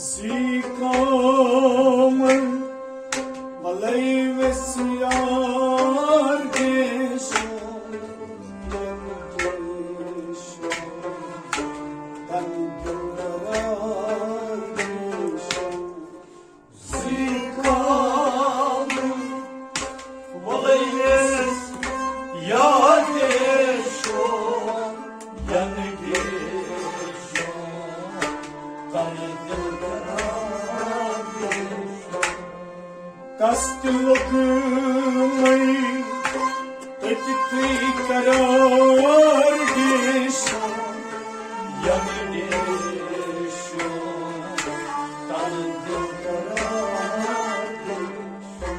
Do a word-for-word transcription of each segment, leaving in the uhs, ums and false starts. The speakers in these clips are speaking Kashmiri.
زی کامن ولے ویس یار گیشو، یم گیشو، تن دل قرار گیشو۔ زی کامن ولے ویس یار گیشو، یم گیشو، تن دل قرار گیشو۔ کس تہِ لوٚگمَے تٔتۍ تٔتۍ قرار گیشو، یم گیشو، تن دل قرار گیشو۔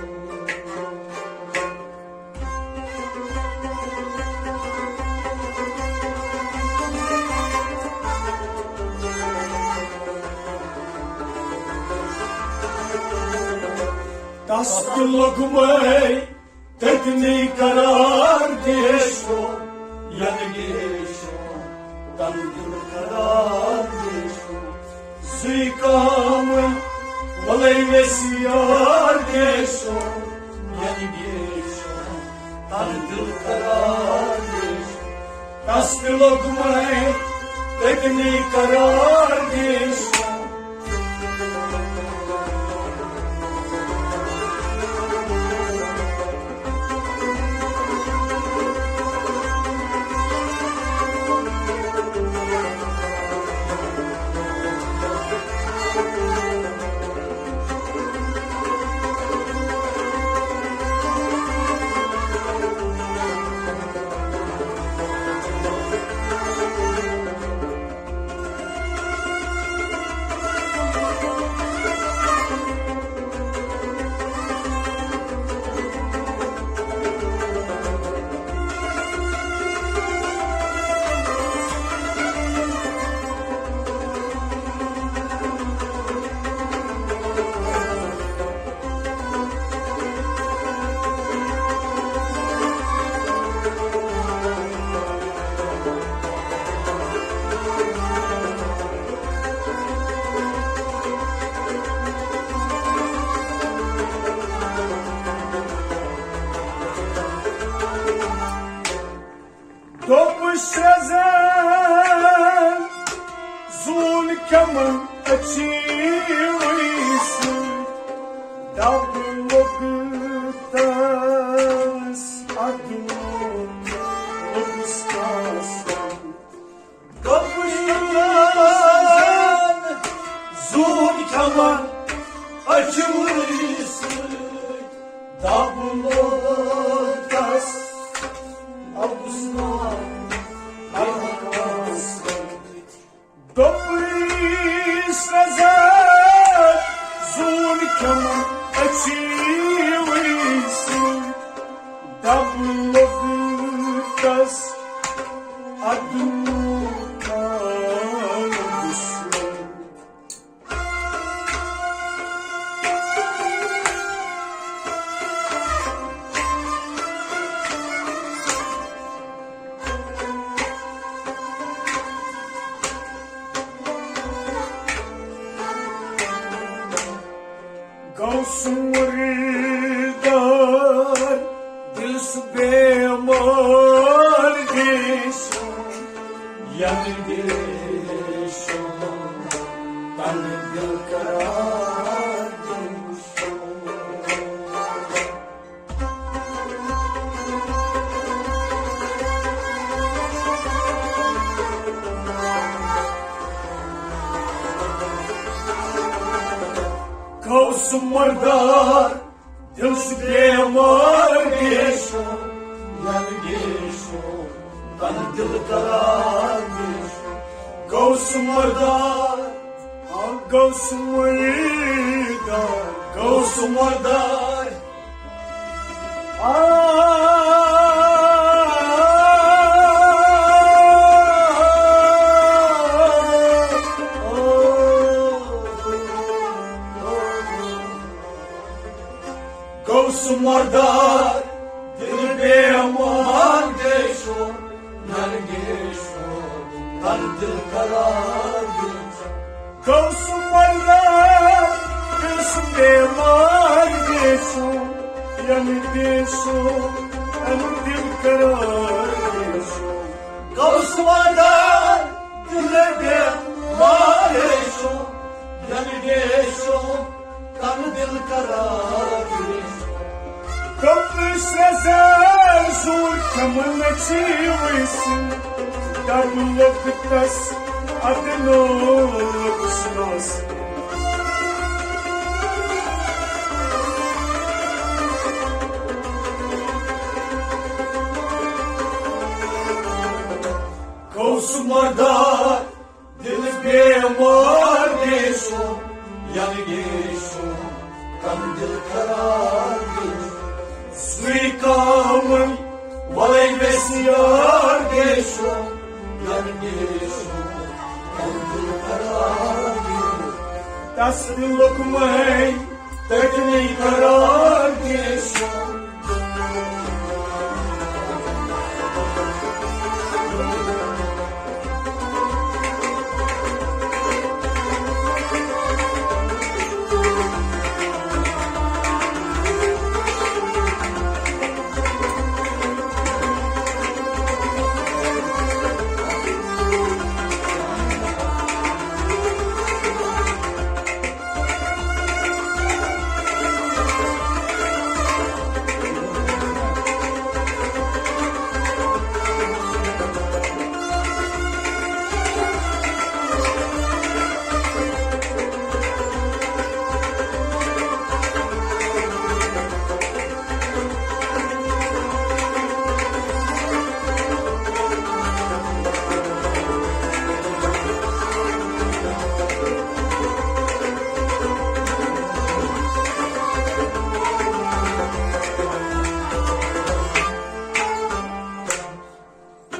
تس تہِ لوٚگمَے تٔتنٕے قرار گیشو، ین گیشو، تن دل قرار گیشو۔ زی کامن ولے ویس یار گیشو، ین گیشو، تن دل قرار گیشو۔ کس تہِ لوٚگمَے تٔتنٕے قرار گیشو۔ دوٚپُس سرٛزن زوٗن کمن أچھِوٕے سۭتۍ، دَب لوٚگ تس اَدٕ لوٚگُس کاسن۔ دوٚپُس سرٛزن زوٗن کمن أچھِوٕے سۭتۍ، دَب لوٚگ تس اَدٕ لوٚگُس کاسن۔ دوٚپُس سرٛزن زوٗن کمن أچھِوٕے سۭتۍ، دَب لوٚگ تس اَدٕ لوٚگُس۔ گوٚو سُہ مُردار، دِل سُہ بیمار، گیشو، ین گیشو، تن دل قرار گیشو۔ گوٚو سُہ مُردار، دِل سُہ بیمار، گیشو، ین گیشو، تن دل قرار گیشو۔ گوٚو سُہ مُردار، آ، گوٚو سُہ مُردار، گوٚو سُہ مُردار۔ آ، گوٚو سُہ مُردار، دِل بیمار، گیشو، ین گیشو، تن دل قرار گیشو۔ غوث مردار، یُس بیمار دیشو، یعنی دیشو، ام دل قرار دیشو۔ غوث مردار، دل بیمار دیشو، یعنی دیشو، ام دل قرار دیشو۔ کمس نظر زور کمن چی ویسن، دب لوگ تس ادنو لوگ سنوس۔ غوث مردار، دل بیمار دیشو، یل دیشو، کم دل قرار دیشو۔ سوی کامن، ولے ویسیار دیشو، یل دیشو، کم دل قرار دیشو۔ تس لکمے، تکنی قرار دیشو۔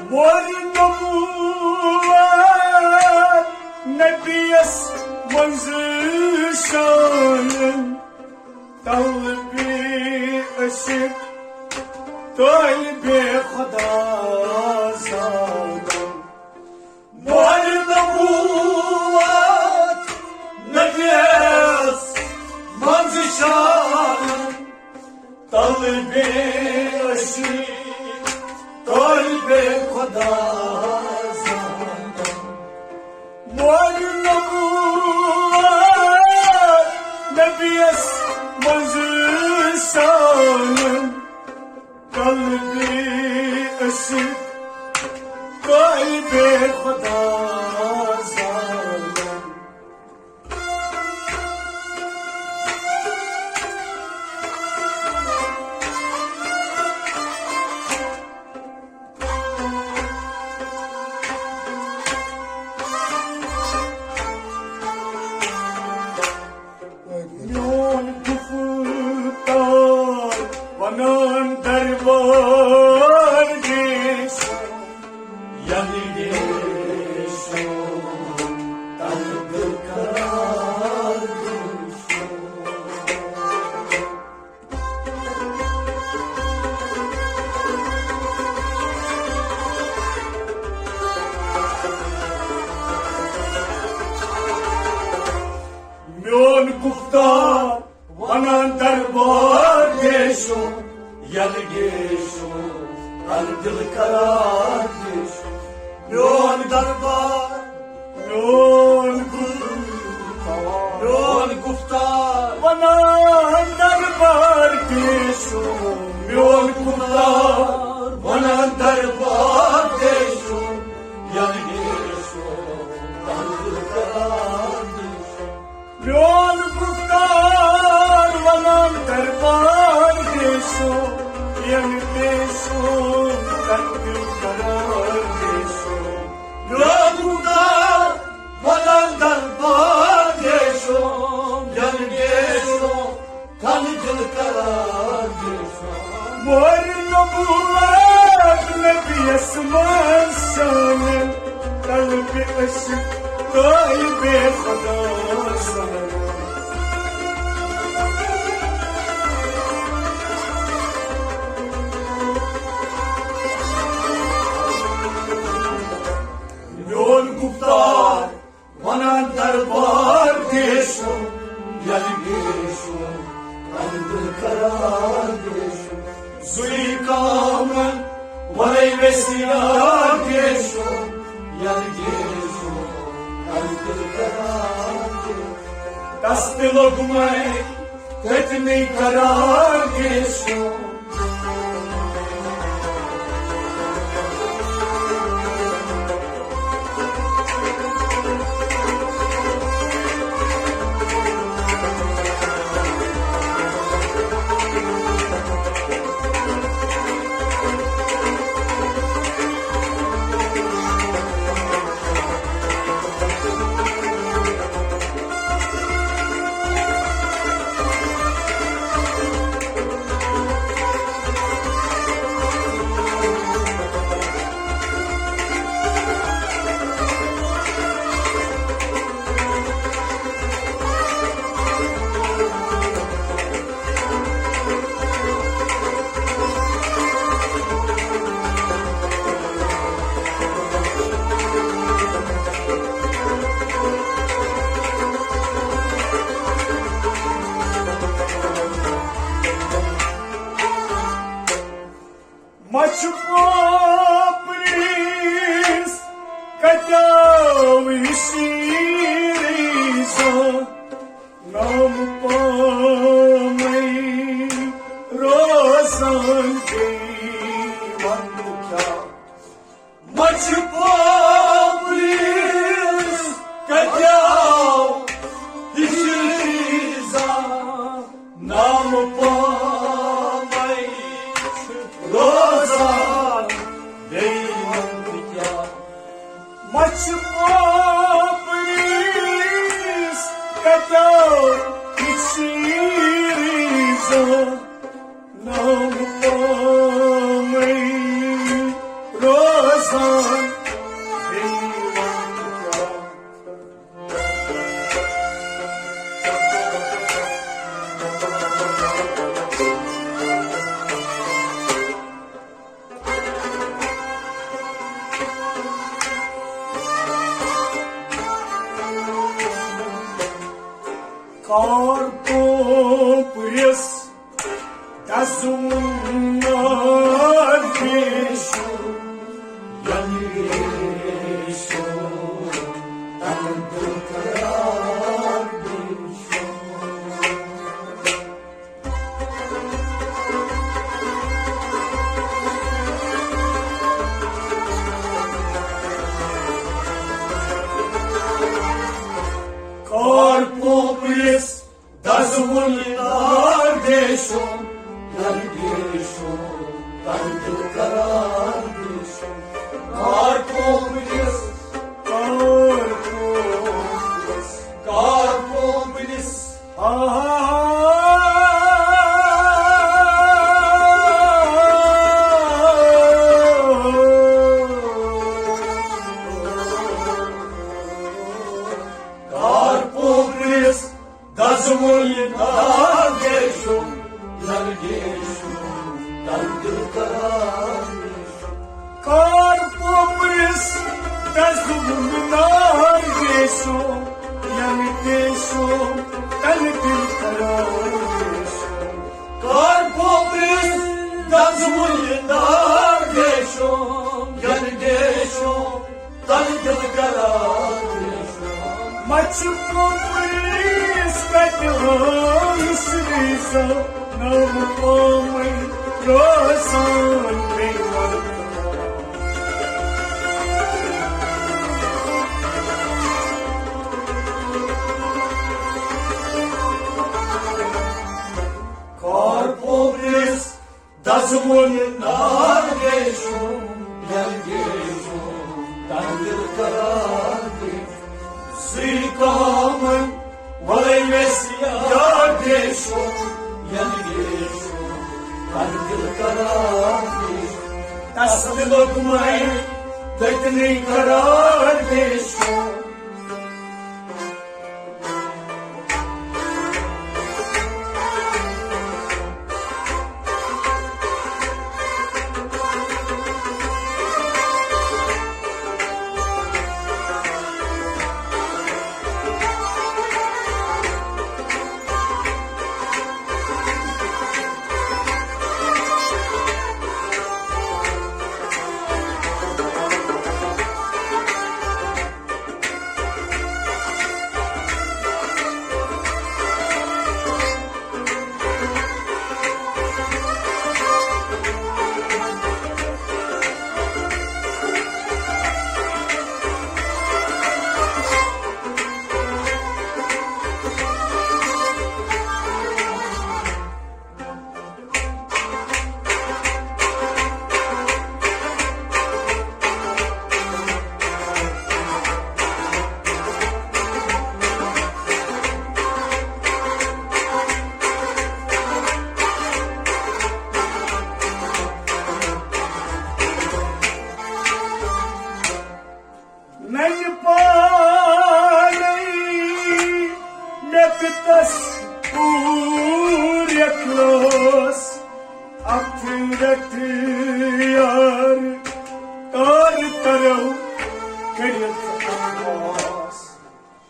مور نبوت نبیس منز شانن، طلبِ عشق طالبِ خدا زانن۔ مور نبوت نبیس منز شانن، طالبِ عشق، طالبِ خدا زانن۔ مور نبوت نبیس منز شانن، طالبِ عشق، طالبِ خدا زانن۔ میون گفتار ونان دربار دیشو، یعنی دیشو، تنگ قرار دیشو۔ میون گفتار ونان دربار دیشو، یل دیشو، ال دل قرار دیشو۔ میون دربار، میون گفتار، میون گفتار ونان دربار دیشو۔ میون گفتار ونان دربار دیشو، یل دیشو، ال دل قرار دیشو۔ میون گفتار ونان دربار دیشو، یم دیشو، تنگ قرار دیشو۔ میون گفتار ونان دربار دیشو، یم دیشو، تنگ قرار دیشو۔ مور نبوت نبیس منز شانن، طالبِ عشق، طالبِ خدا زانن۔ میون گفتار ونان دربار دیشو، یل دیشو، الدل قرار دیشو، زوی کامن ورے وسیار دیشو، یل دیشو، الدل قرار دیشو۔ دست لوگمے تتنی قرار دیشو۔ مچھ پاپریس کتیو شیریزا، نام پامے روزان دی وند کیا۔ مچھ پاپریس کتیو شیریزا، نام پامے روزان بیٚیہِ وَنہٕ بہٕ کیٛاہ؟ مچھ پاپریس کتیو شیریزا، نام پامے روزان بیٚیہِ وَنہٕ بہٕ کیٛاہ؟ کار پوپرس دزوُن نار بیشو، یل بیشو، تن دل قرار بیشو۔ کار پوپرس دزوُن نار بیشو، یل بیشو، تن دل قرار بیشو۔ کار پوپرس، کار پوپرس، کار پوپرس۔ آہا۔ کار پوپرس دزوُن نار بیشو، یل بیشو، تن دل قرار بیشو۔ کار پوپرس دزوُن نار بیشو، یل بیشو، تن دل قرار بیشو۔ کار پوپرس دزوُن نار بیشو، یل بیشو، تن دل قرار۔ مچھ پوپرس کتہِ ہٲوِس ریزا، نام پامے روزان بیٚیہِ وَنہٕ۔ کار پوپرس دزوُن نار بیشو، یل بیشو، تن دل قرار بیشو۔ زُوی کامن ولے ویس یار بیشو، یل بیشو، تن دل قرار بیشو۔ تس دلک میں تتنی قرار بیشو۔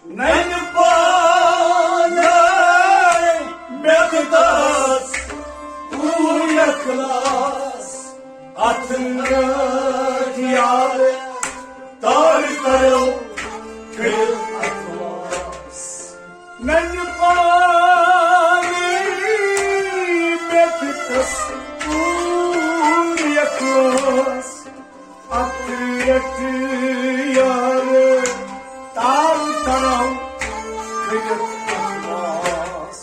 ننہِ پانے مےٚ دِژ پوٗرٕ اخلاص، اتھ نٲٹۍ یارٕ تارٕ ترو کٔرِتھ اخلاص۔ ننہِ پانے مےٚ دِژ پوٗرٕ اخلاص، اتھ رٮ۪تہٕ یارٕ تال تراو کٔرِتھ اخلاص۔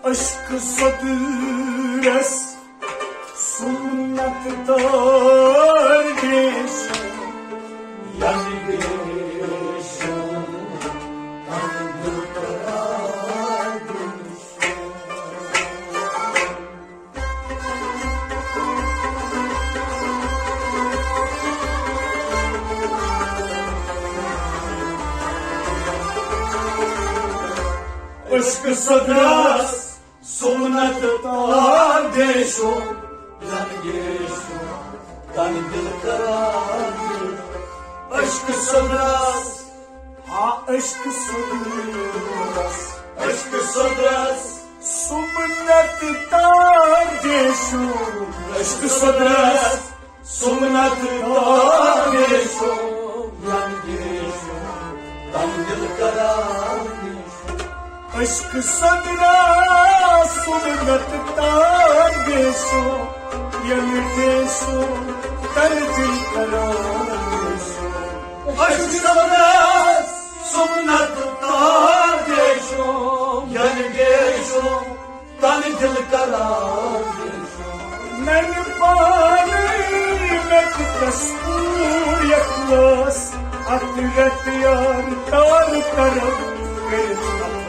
عشق صدرس سنت دار دیش، یعنی دیش، عشق صدرس سنت تار دیشو، جن گیشو، تن دل قرار دے۔ عشق صدرس، ہا عشق صدرس، عشق صدرس، سنت تار دیشو، عشق صدرس، سنت تار دیشو، جن گیشو، تن دل قرار دے۔ عشق صدرس سنت تار دیشو، یعنی دیشو، تن دل قرار دیشو۔ عشق صدرس سنت تار دیشو، یعنی دیشو، تن دل قرار دیشو۔ ننہِ پانے مےٚ دِژ پوٗرٕ اخلاص، اتھ رٮ۪تہٕ یارٕ تال ترو کٔرِتھ اخلاص۔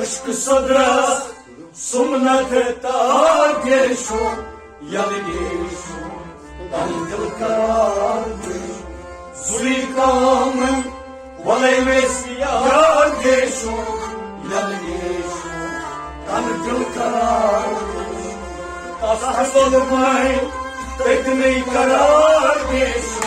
عشق صدرس سنت تار دیشو، یل دیشو، تن دل قرار دیشو۔ زُوی کامن ولے ویسی یار دیشو، یل دیشو، تن دل قرار دیشو۔ تس حسد میں تتنی قرار دیشو۔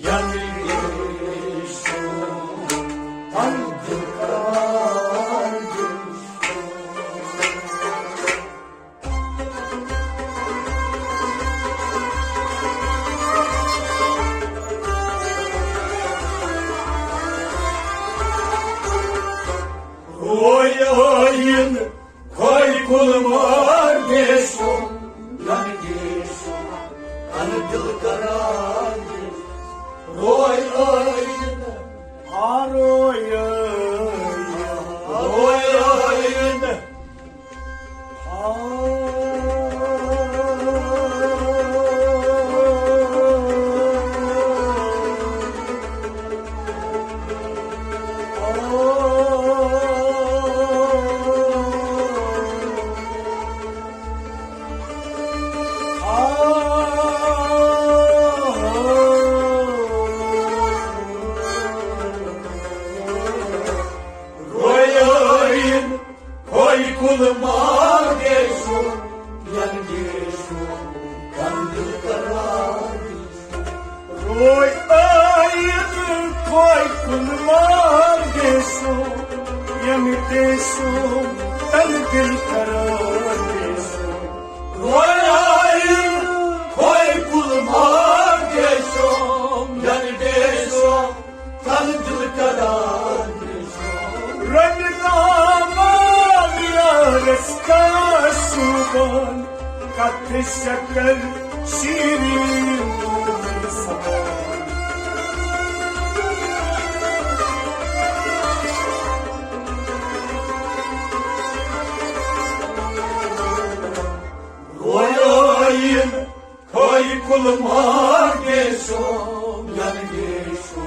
یَنہٕ یہِ سون تَنہٕ دِل قرار گوٚو۔ روے ٲیِن کھوے کُل مار گیسو، یَنہٕ گیسو، تَنہٕ دِل قرار گوٚو۔ روے ٲیِن، آ روے ٲیِن، روے ٲیِن۔ روے ٲیِن کھوے کُل مار گیسو، یَنہٕ گیسو، تَنہٕ دِل قرار گوٚو۔ روے ٲیِن کھوے کُل مار گیسو، یَنہٕ گیسو، تَنہٕ دِل قرار گوٚو۔ روے ٲیِن کھوے کُل مار گیسو، یَنہٕ گیسو، تَنہٕ دِل قرار گوٚو۔ رنگ نامہ یارس کا سوبان، کتھ شکر شیرین زبان۔ روے ٲیِن کھوے کُل مار گیسو، یَنہٕ گیسو،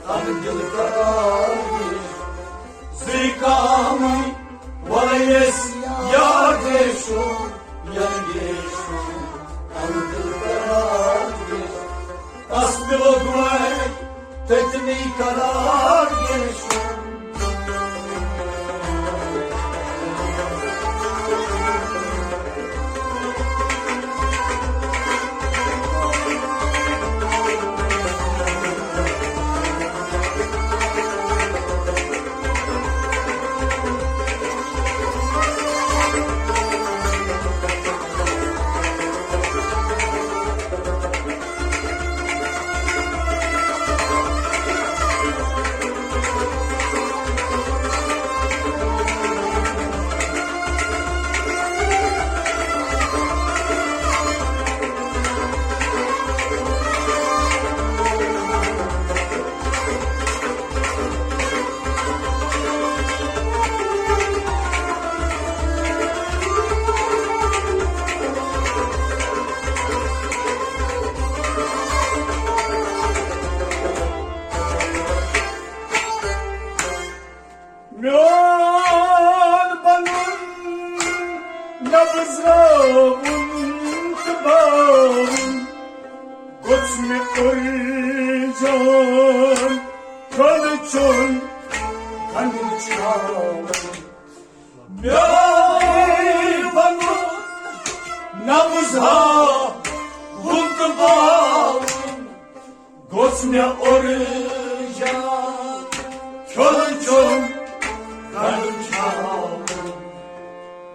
تَنہٕ دِل قرار گوٚو۔ زٕے کامٕے وَلَے أسۍ یار گیسو، یَنہٕ گیسو، تَنہٕ دِل قرار گوٚو۔ تَس مِلو دُعاے تٔتنی قرار گیسو۔ میون بنُن نبضاوُن تہٕ باوُن، گوٚژھ مےٚ أرجان کھیوٚن چیوٚن کھنٛڈُن چھاوُن۔ میون بنُن نبضاوُن تہٕ باوُن، گوٚژھ مےٚ أرجان کھیوٚن چیوٚن کھنٛڈُن چھاوُن۔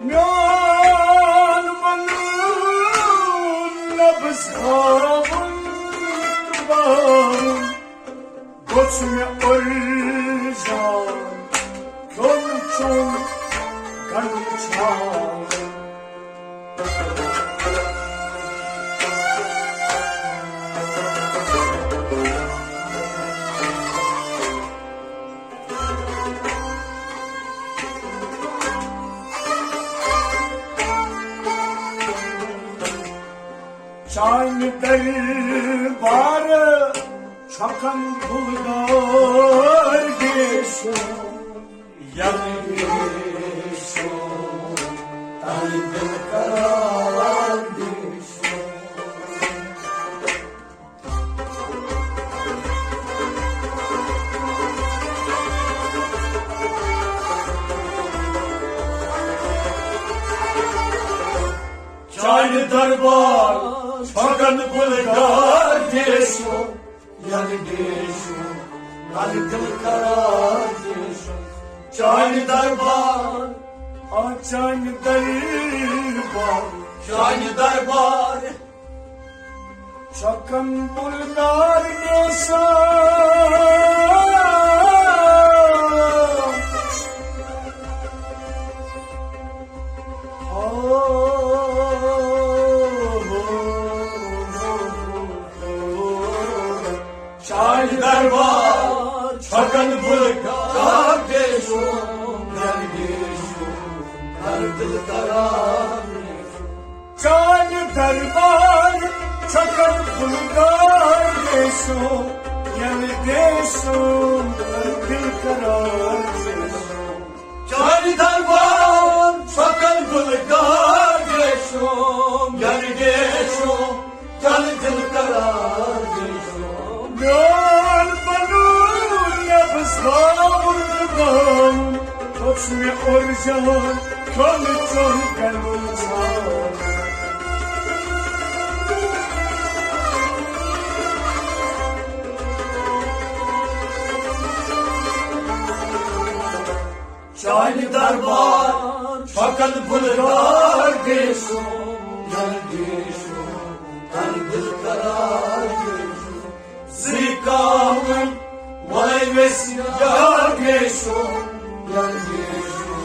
میون بنُن نبضاوُن تہٕ باوُن، گوٚژھ مےٚ أرجان کھیوٚن چیوٚن کھنٛڈُن چھاوُن۔ چانہِ دربار چھۄکن گُلدار گیسو، یَنہٕ گیسو، تَنہٕ دِل قرار گیسو۔ چانہِ دربار چھۄکن گُلدار گیسو، یلہٕ ڈیشو، یلہٕ دِل قرار ڈیشو۔ چانہِ دربار، آ چانہِ دربار، چانہِ دربار، چھکن بُلگار ڈیشو۔ چانہِ دربار چھکن بُلگار ڈیشو، یلہٕ ڈیشو، یلہٕ دِل قرار۔ چانہِ دربار چھکن بُلگار ڈیشو، یلہٕ ڈیشو، یلہٕ دِل قرار ڈیشو۔ چانہِ دربار چھکن بُلگار ڈیشو، یلہٕ ڈیشو، یلہٕ دِل قرار ڈیشو۔ میون بنوو نبض باوُن تہٕ باوُن، توٚژھ مےٚ اوٚر جان، کھیوٚن ژوٚن گنڈُن ژھان۔ چانہِ دربار چھکن بُلگار ڈیشو، یلہٕ ڈیشو، یلہٕ دِل قرار ڈیشو۔ زٕے کامن وۄنۍ ویسہِ یار ڈیشو، یلہٕ ڈیشو،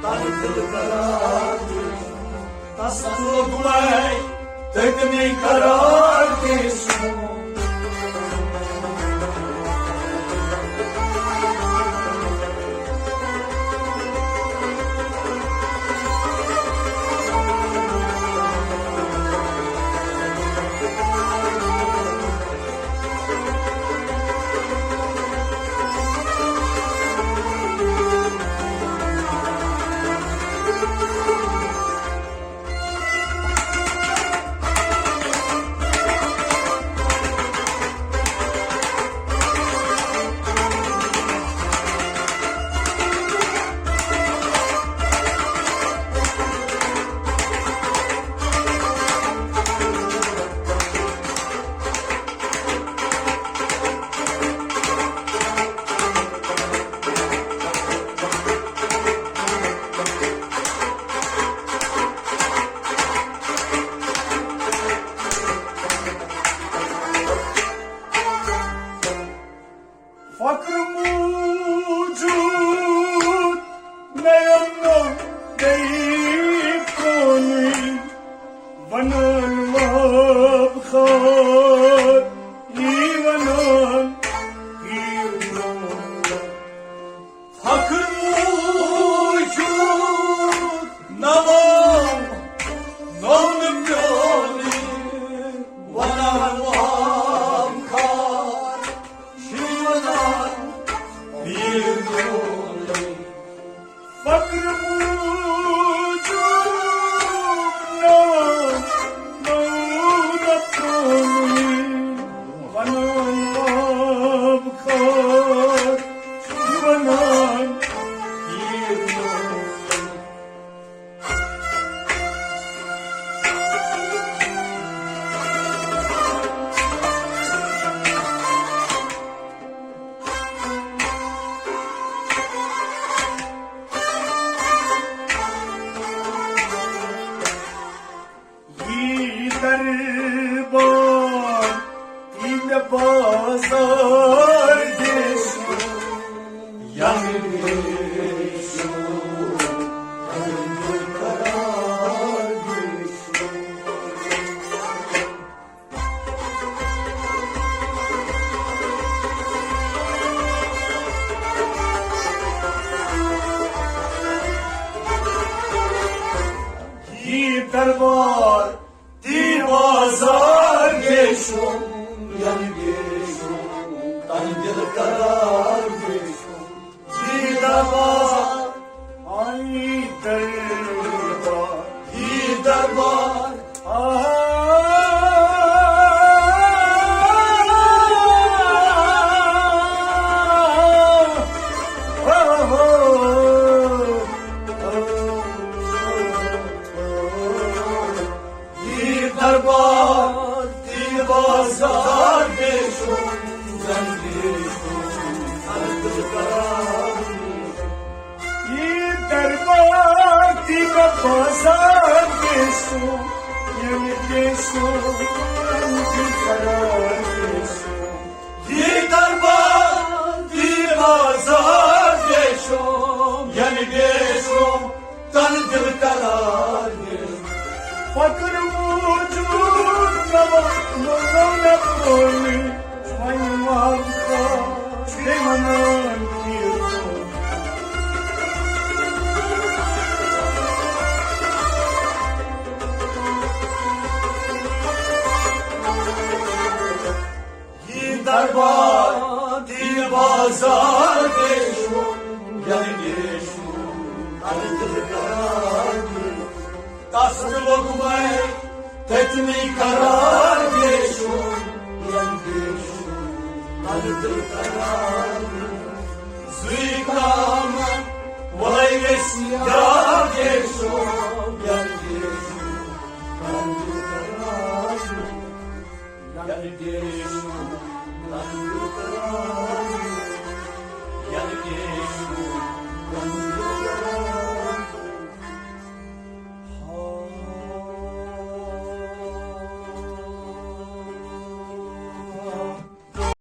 یلہٕ دِل قرار ڈیشو۔ تس لوٚگ وۄنۍ تٔتنٕے قرار ڈیشو۔ فخر موجود نیم نو گئی کونی، ونان واب خار، ای ونان پیر نو۔ فخر موجود نوام نون پیونی، ونان وام خار، شیونان پیر نو۔ فخر موجود نوام نون پیونی، ونان واب خار، ونان پیر نو۔ یی دربار، یی بازار ڈیشو، یلہٕ ڈیشو، یلہٕ قرار ڈیشو۔ یی دربار، تی بازار ڈیشو، یلہٕ ڈیشو، تن دِل قرار ڈیشو۔ یی دربار، آی دربار، یی دربار، آ، آ، آ، یی دربار، تی بازار ڈیشو۔ یعنی پیشو، یعنی قرار پیشو۔ یہ دربار، یہ بازار پیشو، یعنی پیشو، تن دل قرار پیشو۔ فقر وجود نما، نما نما، وۄنۍ وَن تہٕ بیٚیہِ وَنان کینٛہہ۔ یہِ دربار، یہِ بازار پیشو، یعنی پیشو، اَتھ دِل قرار۔ تس تہِ لوٚگ وۄنۍ تٔتنٕے قرار پیشو، یعنی پیشو، اَتھ دِل قرار۔ زُوی کامہ وۄلے أسۍ یاد پیشو، یعنی پیشو، اَتھ دِل قرار۔ یعنی پیشو۔